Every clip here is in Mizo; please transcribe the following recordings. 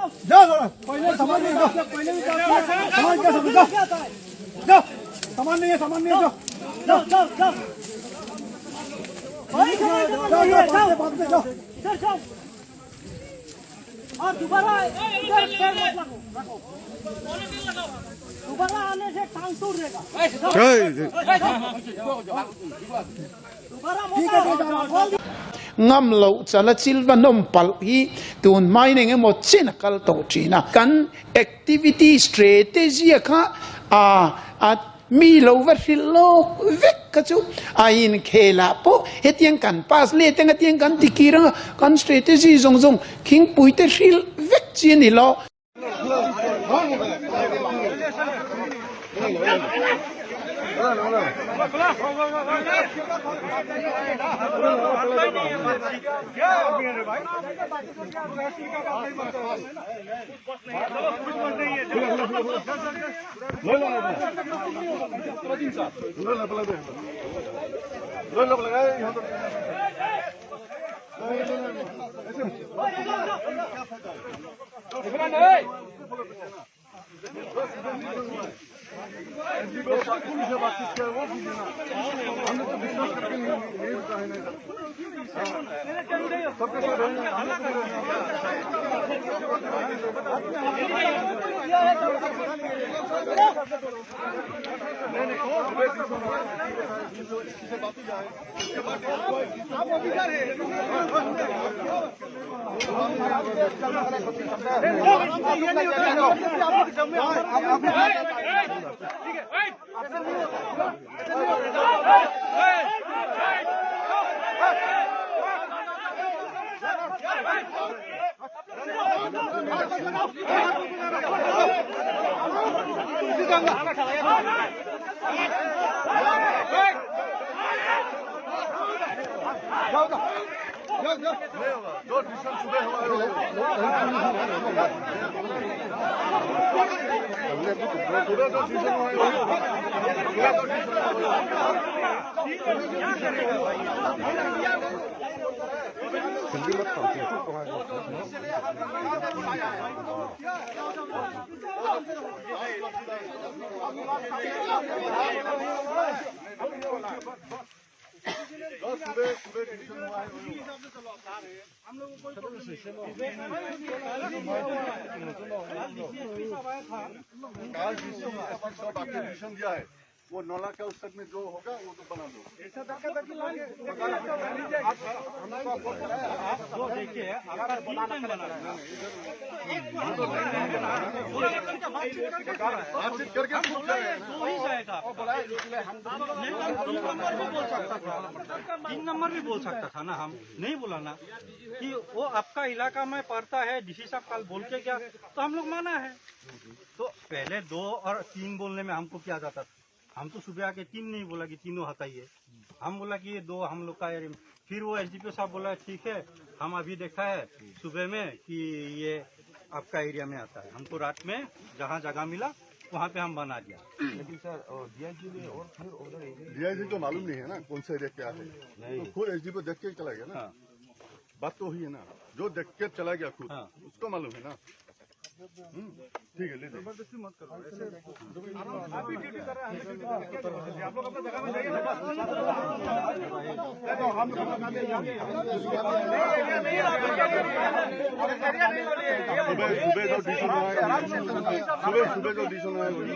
पहले सामान नहीं जाओ, सामान क्या सामान जाओ, जाओ, सामान नहीं है, सामान नहीं है, जाओ जाओ जाओ जाओ जाओ जाओ बाद में जाओ। सर जाओ और दोबारा इधर पैर मत रखो, रखो। दोबारा आने से टांग तोड़ देगा। दोबारा मौका बोल। Ngam lo chala chilva nom pal hi tun mai neng emaw chen a kal tawh thin a. Kan activity strategy a kha a a mi lo va hrilh lawk vek kha chu a inkhelah pawh hetiang kan pass let anga tiang kan tikir anga kan strategy zawng zawng khingpui te hrilh vek chi a ni lo. काल DC SP साहब आपने मिशन दिया है, वो नौला का उस में जो होगा वो तो बना दो। बातचीत करके तीन नंबर भी बोल सकता था ना, हम नहीं बोला ना कि वो आपका इलाका में पड़ता है। डीसी साहब कल बोल के गया तो हम लोग माना है। तो पहले 2 और 3 बोलने में हमको क्या जाता था? हम तो सुबह आके 3 नहीं बोला कि तीनों हटाइए, हम बोला कि ये 2 हम लोग का एरिया। फिर वो एसडीपीओ साहब बोला ठीक है, हम अभी देखा है सुबह में कि ये आपका एरिया में आता है। हमको रात में जहाँ जगह मिला वहाँ पे हम बना दिया। लेकिन सर डीआईजी ने और फिर उधर एरिया डीआईजी को मालूम नहीं है ना कौन सा एरिया क्या है, तो खुद एसडीपीओ देख के चला गया ना। हाँ। बात तो वही है ना, जो देख के चला गया खुद, हाँ। उसको मालूम है ना। ठीक है, ले जबरदस्ती मत करो। आप भी ड्यूटी कर रहे हैं, हम भी ड्यूटी कर रहे हैं, आप लोग अपना जगह में जाइए ना। सुबह सुबह जो डिसीजन आया, सुबह सुबह जो डिसीजन आया वही।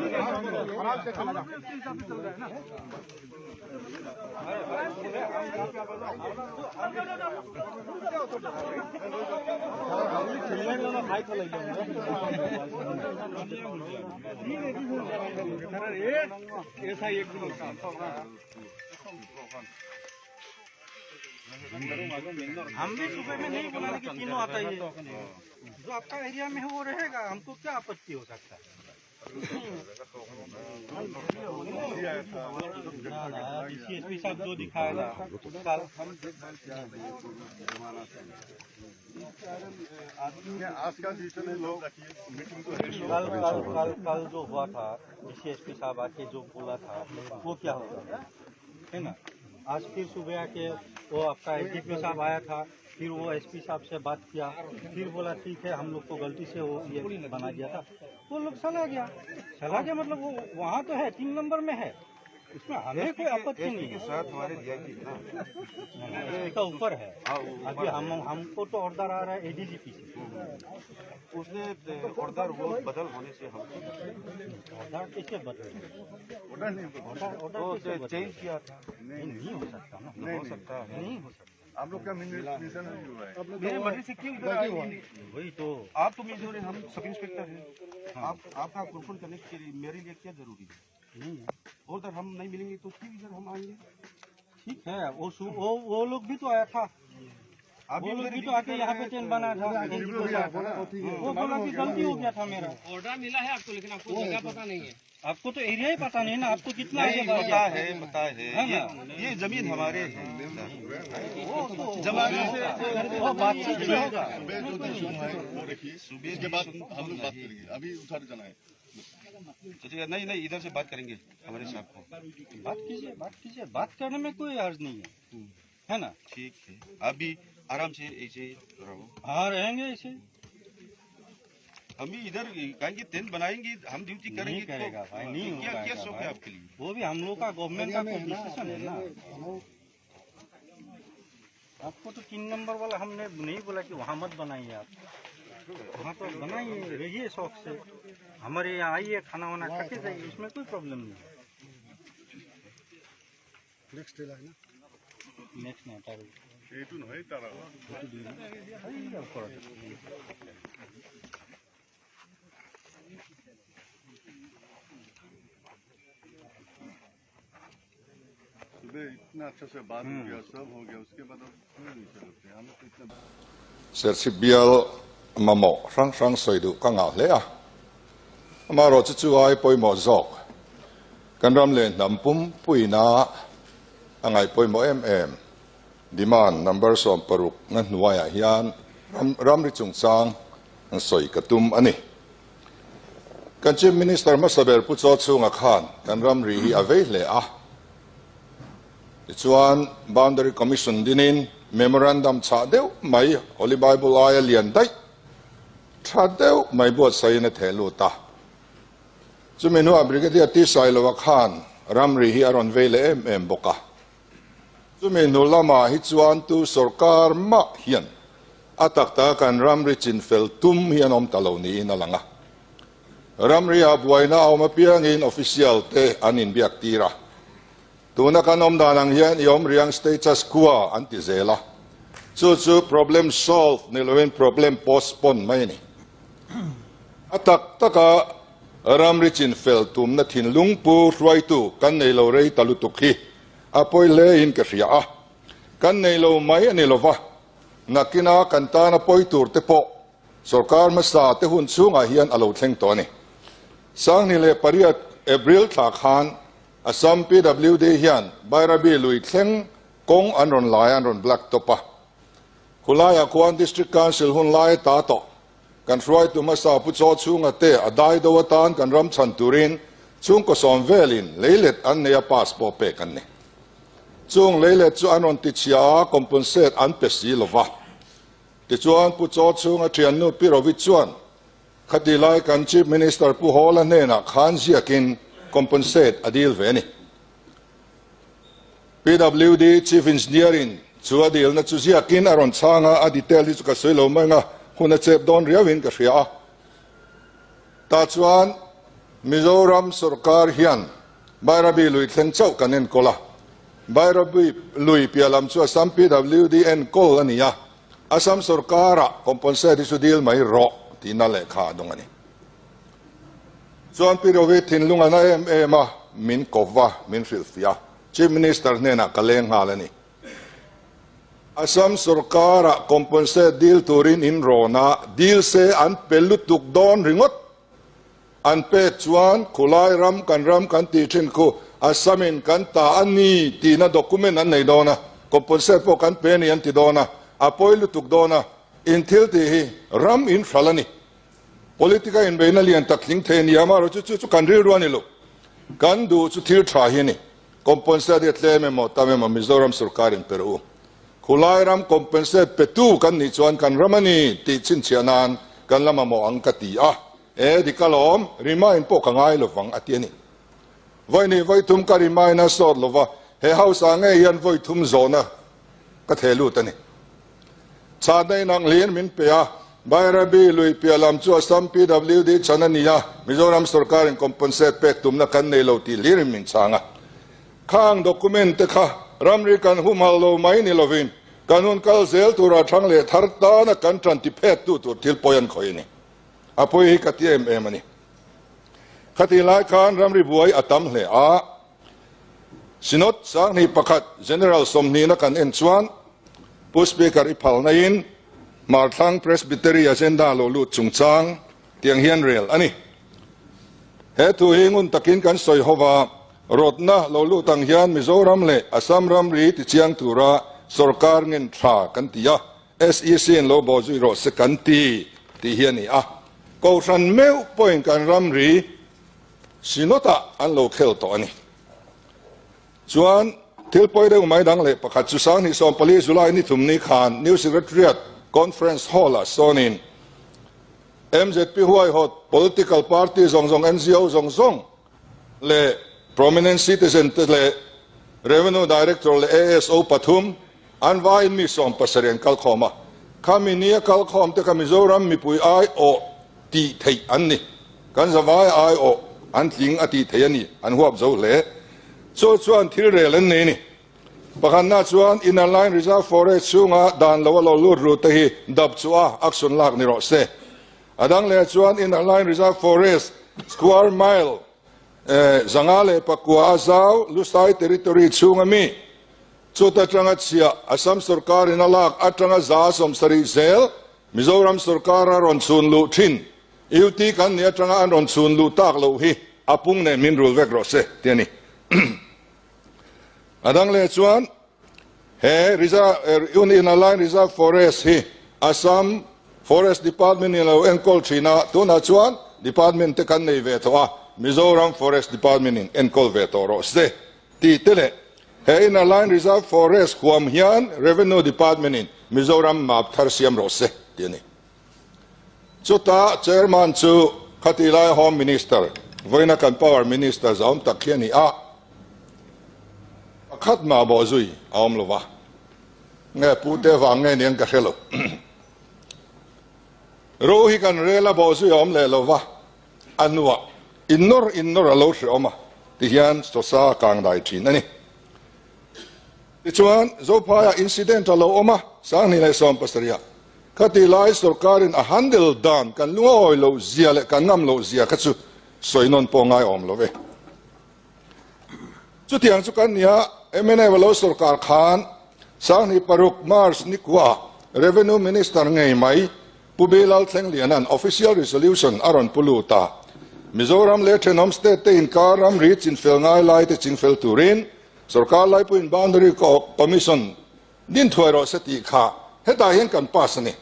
हम भी सुबह में नहीं बोला कि तीनों आता ही है, जो आपका एरिया में है वो रहेगा, हमको क्या आपत्ति हो सकता है? डीसी एसपी साहब जो दिखाएगा कल। आज का जितने लोग मीटिंग तो है। कल कल कल कल जो हुआ था, डीसी एसपी साहब आके जो बोला था वो क्या होगा, है ना? आज फिर सुबह आके वो आपका एस डी साहब आया था, फिर वो एसपी साहब से बात किया, फिर बोला ठीक है हम लोग को गलती से वो ये बना दिया था। वो लोग चला गया, चला गया मतलब वो वहाँ तो है, 3 नंबर में है, इसमें हमें कोई आपत्ति नहीं है। साथ हमारे डीआईजी है ना, एसपी का ऊपर है। अभी हम हमको तो ऑर्डर आ रहा है एडीजीपी से, उसने ऑर्डर वो बदल होने से हम ऑर्डर कैसे बदल, ऑर्डर चेंज किया था। नहीं हो सकता ना, हो सकता है, नहीं हो सकता। आप लोग का मिशन नहीं हुआ है, मेरे मर्जी से क्यों इधर आए? वही तो, आप तो मेजर हैं, हम सब इंस्पेक्टर हैं। आप आपका कंफर्म करने के लिए मेरे लिए क्या जरूरी है? नहीं है। उधर हम नहीं मिलेंगे तो क्यों इधर हम आएंगे? ठीक है, वो लोग भी तो आया था, आप वो लोग भी तो आके यहाँ पे टेंट बना था, वो बोला कि गलती हो गया था मेरा। ऑर्डर मिला है आपको, लेकिन आपको जगह पता नहीं है। आपको तो एरिया ही पता नहीं ना, आपको कितना आगे बढ़ पता गया है, पता है, ये ये जमीन हमारे है, जमाने से वो बातचीत से होगा। सुबह जो डिसीजन है वो रखिए, इसके बाद हम लोग बात करेंगे। अभी उधर जाना है। ठीक है, नहीं नहीं इधर से बात करेंगे हमारे साहब को। बात कीजिए, बात कीजिए, बात करने में कोई हर्ज नहीं है, है ना? ठीक है, अभी आराम से ऐसे रहो। हाँ रहेंगे ऐसे। हम भी इधर कहेंगे टेंट बनाएंगे, हम ड्यूटी करेंगे। नहीं करेगा भाई, नहीं क्या होगा क्या शौक है भाई। आपके लिए? वो भी हम लोग का गवर्नमेंट का कोई डिसीजन है ना। आपको तो 3 नंबर वाला हमने नहीं बोला कि वहाँ मत बनाइए, आप वहाँ तो बनाइए, रहिए शौक से, हमारे यहाँ आइए, खाना वाना खा के जाइए, उसमें कोई प्रॉब्लम नहीं है। नेक्स्ट है ना, नेक्स्ट नहीं तार এইটো নহয় তাৰ আগত। सुबह इतना अच्छा से बात हो गया, सब हो गया, उसके बाद अब क्यों नहीं चलते हम तो इतना Serchhip bial mamawh hrang hrang sawi duh ka ngah hle a, amaherawh chu chu ai pawimawh zawk kan ram leh hnam pum puina a ngaih pawimawh em em demand number 16 na hnuaiah hian ramri chungchang an sawi ka tum a ni. Kan Chief Minister hmasa ber Pu Chaw chhunga khan kan ramri hi a vei hle a, tichuan Boundary Commission dinin memorandum chah deuh mai Holy Bible aia lian daih tha deuh mai buatsaiin a theh lut a. Chumi hnuah Brigadier T Sailova khan ramri hi a rawn vei leh em em bawk a. Chumi hnu lamah hi chuan tu sorkar mah hian a tak taka kan ramri chinfel tum hi an awm ta lo niin a lang a. Ramri ah buaina a awm apiangin official te an inbiak tir a. Tuna kan awm dan ang hian i awm riang status quo an ti zel a. Chu chu problem solve ni lovin problem postpone mai a ni. A tak taka ramri chinfel tumna thinlung pu hruaitu kan nei lo rei ta lutuk hi a pawi hlein ka hria a. Kan nei lo mai a ni lova, nakina kan tana pawi tur te pawh sorkar hmasa te hun chhungah hian a lo thleng tawh a ni. 28 April thla khan Assam PWD hian Bairabi lui thleng kawng an rawn lai a, an rawn black top a. Khulaiah khuan District Council hun lai ta tawh kan hruaitu hmasa Pu Chaw chhunga te a dai do atan kan ram chhan turin chhungkaw sawm velin leilet an nei a pass pawh pek an ni. Chung leilet chu an rawn ti chhia a, compensate an pe si lova. Tichuan Pu Chaw chhunga thiannu Pi Rovi chuan khati lai kan Chief Minister Pu Hawla hnenah khan ziakin compensate a dil ve a ni. PWD Chief Engineer in chu a dilna chu ziakin a rawn chhang a, a detail hi chu ka sawi lo mai ang a, hun a chep dawn riauin ka hria a. Tah chuan Mizoram sorkar hian Bairabi lui thleng chauh kan enkawl a, Bairabi lui piah lam chu Assam PWD enkawl a ni a, Assam sorkarah compensate hi chu dil mai rawh tihna lehkha a dawng a ni. Chuan Pi Rovi thinlung a na em em a, min kawp va, min hrilhfiah a, Chief Minister hnenah ka leng nghal a ni. Assam sorkarah compensate dil turin in rawn a, dil se an pe lutuk dawn ringawt. An pek chuan khulai ram kan ram kan tih thin khu Assamin kan ta a ni tihna document an nei dawn a, compensate pawh kan pe a ni an ti dawn a, a pawi lutuk dawn a, in thil tih hi ram in hral a ni. Politica inbeihna lian tak tling thei a ni a, amaherawhchu chu chu kan rilru a ni lo. Kan duh chu thil tha hi a ni. Compensate hi a tlem emaw tam emaw Mizoram sorkarin pe rawh u. Khulai ram compensate petu kan nih chuan kan ram a ni tih chhinchhiah nan kan la mamawh ang ka ti a. E dik alawm, remind pawh ka ngai lovang a ti a ni. Vawi nih vawi thum ka remind a sawt lova, he house ah ngei hian vawi thum zawhna ka theh lut a ni. Chhahna inang hlir min pe a, Bairabi lui piah lam chu Assam PWD chan a ni a, Mizoram sorkarin compensate pek tumna kan nei lo tih hlirin min chhang a. Khang document te kha ramri kan humhal lo mai ni lovin kan hun kal zel tura thang leh thar tana kan tan ti phet tu tur thil pawi an khawih a ni. A pawi hi ka ti em em a ni. Khatih lai khan ramri buai a tam hle a, Synod 21 General 20na kan en chuan Pu Speaker i phalna in Hmarthlang Presbytery agenda lo lut chungchang tiang hian rel a ni. He thu hi ngun takin kan sawi ho va, rawtna lo lut ang hian Mizoram leh Assam ramri tichiang tura sorkar ngen tha kan ti a, SEC in lo bawh zui rawh se kan ti tih hi a ni a. Kohhran meuh pawhin kan ramri Synod-ah an lo khel tawh a ni. Chuan thil pawi deuh mai dang leh pakhat chu 2014 July ni thum ni khan New Secretariat Conference Hall-ah sawnin MZP huaihawt political party zawng zawng, NGO zawng zawng leh prominent citizen te leh Revenue Director leh ASO pathum an vaiin mi 70 an kalkhawm a. Khami nia kalkhawm te kha Mizoram mipui aiawh tih theih an ni. Kan zavai aiawh an tling a tih theih a ni, an huap zo hle. Chu chuan thil rel an nei a ni. Pakhatna chuan Inner Line Reserve Forest chhunga dan lo a lo lut ru te hi dap chu a action lak ni rawh se. A dang leh chuan Inner Line Reserve Forest square mile 504 a zau Lusai Territory chhunga mi chuta atanga chhiah Assam sorkarin a lak atanga 70% zel Mizoram sorkara rawn chhun luh thin UT kan nih atanga an rawn chhun luh tak loh hi a pung nen min rul vek rawh se ti a ni. A dang leh chuan he Inner Line Reserve Forest hi Assam Forest Department in a lo enkawl thin a, tunah chuan Department te kan nei ve tawh a, Mizoram Forest Department in enkawl ve tawh rawh se tih te leh he Inner Line Reserve Forest huam hian Revenue Department in Mizoram map thar siam rawh se ti a ni. Chutah Chairman chu khati lai Home Minister, vawiina kan Power Minister zahawm tak hi a ni a, pakhat mah bawh zui a awm lo va, nge pute vang nge niang ka hre lo. Ro hi kan rel a bawh zui a awm leh lo va, a hnuah innawr innawr a lo hre awm a, tihian chawsa kang dai thin a ni. Tichuan, Zophaiah incident a lo awm a, 2017 ah. Khati lai sorkarin a handle dan kan lungawi loh zia leh kan ngam loh zia kha chu sawi nawn pawh ngai awm lo ve. Chutiang chu kan nia, mnf a lo sorkar khan 2006 March ni kuaah Revenue Minister ngei mai Pu Bilal Thlengliana'n Official Resolution a rawn pu lut a, Mizoram leh thenawm state te inkar ramri chinfel ngai lai te chingfel turin sorkar laipuiin Boundary Commission Din thuai rawh se tih kha hetah hian kan pass a ni.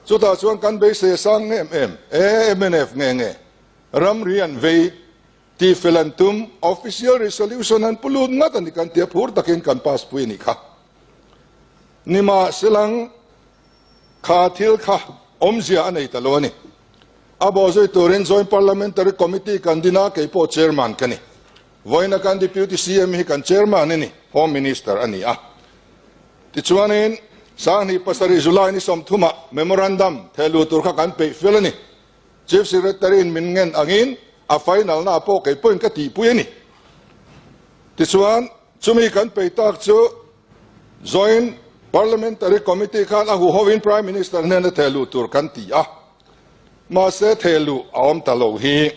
Chutah chuan kan beisei a sang em em e, mnf nge nge ramri an vei tih fel an tum, official resolution an pu lut ngat a ni kan tia phur takin kan pass pui a nih kha. Nimahselang kha thil kha awmzia a nei ta lo a ni. A bawhzui turin Joint Parliamentary Committee kan din a, keipawh chairman ka ni. Vawiina kan Deputy CM hi kan Chairman a ni, Home Minister a ni a. Tichuanin, 2007 July ni 30 ah Memorandum thehluh tur kha kan peih fel a ni. Chief Secretary in min ngen angin a final na pawh kei pawhin ka tihpui a ni. Tichuan, chumi kan peih tak chu Joint Parliamentary Committee khan a huhovin Prime Minister hnena thehluh tur kan ti a. Mahse thehluh a awm ta lo hi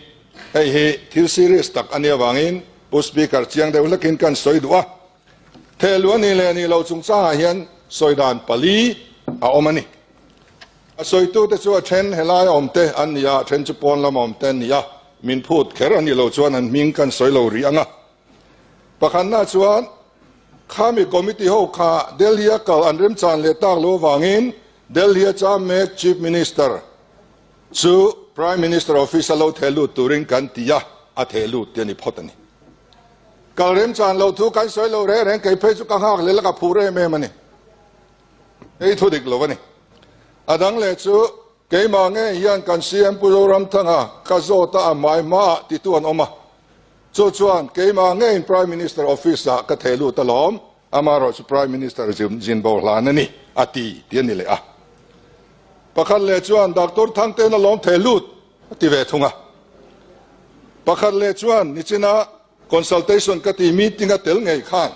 hei hi thil serious tak a nih avangin Pu Speaker chiang deuh hlekin kan sawi duh a. Thehluh a nih leh nih loh chungchangah hian sawi dan pali a awm a ni. A sawitute chu a then helai a awmte an ni a, a then chu pawn lama awmte an ni a, min phut kher a nih loh chuan an hming kan sawi lo rih ang a. Pakhatna chuan khami committee ho kha Delhi a kal an remchan leh tak lo avangin Delhi a cham mek Chief Minister chu Prime Minister office a lo theh lut turin kan ti a, a theh lut te a ni phawt a ni. Kal remchan loh thu kan sawi lo reng reng kei phei chu ka nghak leh la ka phur em em a ni. Hei thu dik lo a ni. A dang leh chu keimah nge hian kan CM Pu Zoramthanga ka zawt a a hmai hmaah titu an awm a. Chu chuan keimah ngeiin Prime Minister office ah ka theh lut alawm, amaherawh chu Prime Minister zin bo hlan a ni a ti ti a ni leh a. Pakhat leh chuan Doctor Thangte'n alawm theh lut a ti ve thung a. Pakhat leh chuan nichina consultation ka tih meeting a tel ngei khan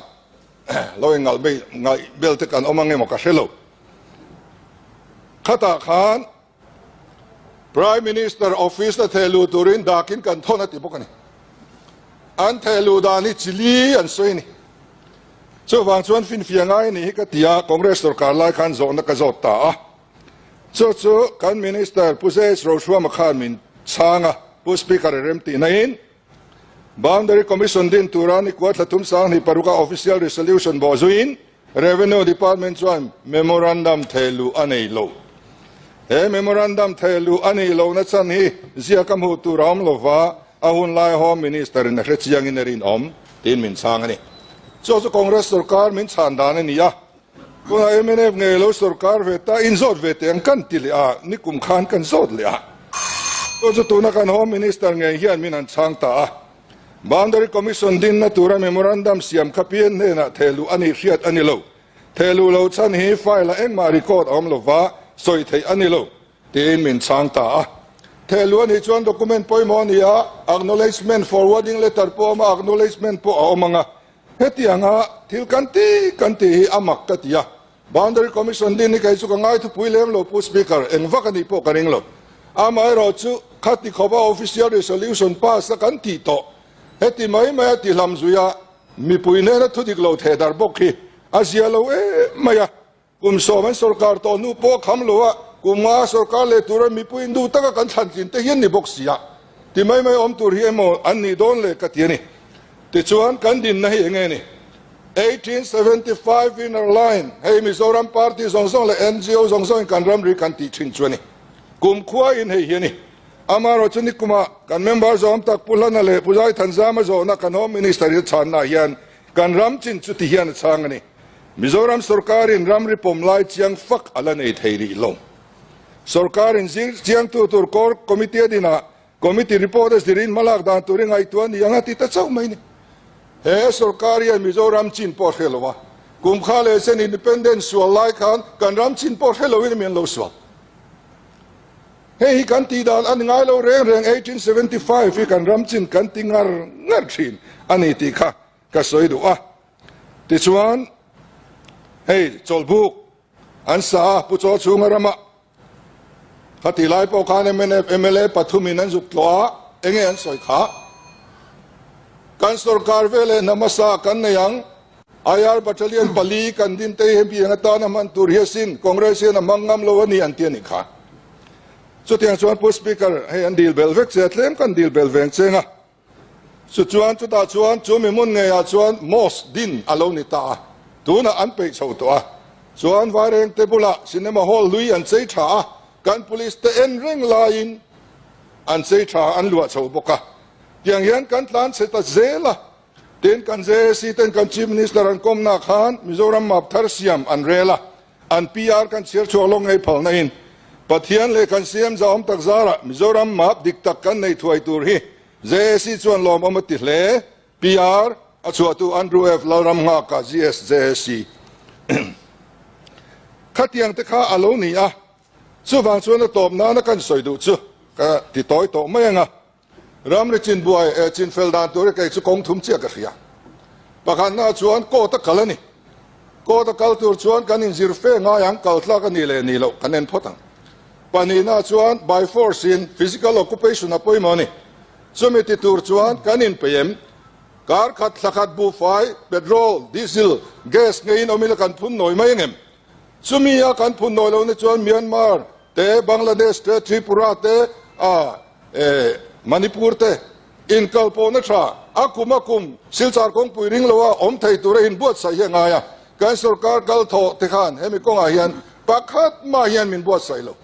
lo ingalh ngaih bel te kan awm ang emaw ka hre lo. Khatah khan Prime Minister office a theh luh turin dakin kan thawn a ti bawk a ni. An theh luh dan hi chili an sawi a ni. Chuvang chuan finfiah ngai a nih hi ka ti a, Congress sorkar lai khan zawhna ka zawt ta a. Chu chu kan Minister Pu Zes Rohruama khan min chhang a, Pu Speaker i rem tih nain Boundary Commission din tura ni kual thla thum 2006 a official resolution bawh zuiin Revenue Department chuan memorandum theh luh a nei lo. He memorandum theh luh a nih lohna chhan hi ziak a hmuh tur a awm lova, a hun lai Home Minister in a hre chiangin a rinawm tiin min chhang a ni. Chu chu Congress sorkar min chhan dan a ni a. Tunah mnf ngei lo sorkar ve ta inzawt ve teh ang kan ti leh a, nikum khan kan zawt leh a. Chu chu tuna kan Home Minister ngei hian min han chhang ta a. Boundary Commission dinna tura memorandum siam kha PN hnenah thehluh a nih hriat a ni lo. Thehluh lo chhan hi file-ah engmah record a awm lova sawi theih a ni lo, tiin min chhang ta a. Thehluh a nih chuan document pawimawh a ni a, acknowledgement forwarding letter pawh a awm a, acknowledgement pawh a awm ang a. Hetianga thil kan ti kan tih hi a mak ka ti a, Boundary Commission din hi kei chu ka ngai thupui lem lo Pu Speaker, eng vak a nih pawh ka ring lo. Amaherawh chu khati khawpa official resolution pass a kan tih tawh, heti mai mai a ti hlam zui a, mipui hnena thu dik lo theh dar bawk hi a zia lo em mai a. Kum sawm an sorkar tawh hnu pawh kham lo a, kum nga sorkar leh tura mipui indu taka kan thlan tlin te hian ni bawk si a, ti mai mai awm tur hi emaw an nih dawn le ka ti a ni. Tichuan kan dinna hi enge ni? 1875 inner line, hei Mizoram party zawng zawng leh ngo zawng zawngin kan ramri kan tih thin chu a ni. Kum khua in hei hi a ni. Amaherawh chu nikuma kan member zawm tak Pu Hlana leh Pu Zaithanzama zawhna kan Home Minister hi a chhanna hian kan ram chin chu ti hian a chhang a ni. Mizoram sorkarin ramri pawm lai chiang fak a la nei thei rih lo. Sorkarin zir chiangtu tur Core Committee a dinah Committee report a zirin hmalak dan tur i ngaihtuah a ni ang a ti ta chauh mai ni. He sorkar hian Mizoram chin pawh a hre lo a, kum kha leh sen Independence sual lai khan kan ram chin pawh hre loin mi an lo sual. Hei hi kan tih dan a ni ngai lo reng reng 1875 hi kan ram chin kan ti ngar ngar thin a ni tih kha ka sawi duh a. Tichuan, hei chawlhbuk an sa a, Pu Chaw chhunga rama khatih lai pawh khan mnf mla pathumin an zuk tlawh a, enge an sawi kha? Kan sorkar veleh hna hmasa kan nei ang, IR Battalion pali kan din te hi hemi eng atana hman tur hi asin, Congress hian a hmang ngam lo a ni an ti a nih kha. Chutiang chuan Pu Speaker, hei an dil belh vek che a, tlem kan dil belh veng cheng a. Chuchuan chutah chuan chu mi hmun ngeiah chuan mosque din a lo ni ta a, tunah an peih chho tawh a. Chuan Vairengte bulah cinema hall hlui an chei tha a, kan police te en reng laiin an chei tha an luah chho bawk a. Tiang hian kan tlan chhe ta zel a, tin kan JAC ten kan Chief Minister an kawmna khan Mizoram map thar siam an rel a, An PR kan chhiar chhuak lawk ngei phalna in Pathian leh kan CM zahawm tak zarah Mizoram map dik tak kan nei thuai tur hi JAC chuan lawmawm a ti hle. PR a chhuahtu Andrew F. Lalramnghaka GS JAC Khatiang te kha a lo ni a, chuvang chuan a tawp nana kan sawi duh chu ka ti tawi tawh mai ang a. Ramri chin buai eh chin fel dan tur hi kei chu kawng thum chiah ka hria. Pakhatna chuan court a kal a ni. Court a kal tur chuan kan inzir fe ngai ang, kal tlak a nih leh nih loh kan en phawt ang. Pahnihna chuan by force in physical occupation a pawimawh a ni. Chumi ti tur chuan kan inpeih em? Kar khat thla khat buhfai, petrol, diesel, gas ngeiin awm ila kan phun nawi mai angem? Chumi a kan phun nawi lohna chuan Myanmar te, Bangladesh te, Tripura te, a e Manipur te inkal pawhna tha a kum a kum Silchar kawngpui ring loa awm thei tura inbuatsaih hi a ngai a, kan sorkar kal thawh te khan hemi kawngah hian pakhat mah hian min buatsaih lo.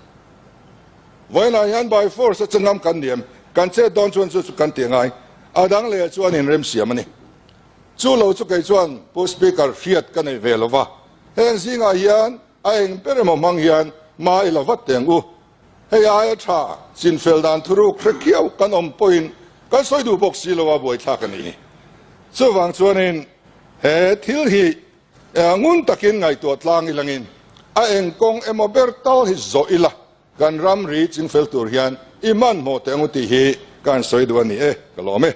Vawiinah hian by force a changam kan ni em? Kan chet dawn chuan chu chu kan ti a ngai. A dang leh chuan inremsiam a ni. Chu lo chu kei chuan Pu Speaker hriat ka nei ve lo va, heng zingah hian a eng ber emaw hmang hian ma i la vat teng u. Hei aia tha chinfel dan thuruk hre khiau kan awm pawhin kan sawi duh bawk si lo a buaithlak a ni. Chuvang chuanin he thil hi ngun takin ngaihtuah tlang ilangin a eng kawng emaw ber tal hi zawh ila kan ramri chingfel tur hian i hmanhmawh teh ang u tih hi ka han sawi duh a ni e, ka lawm e.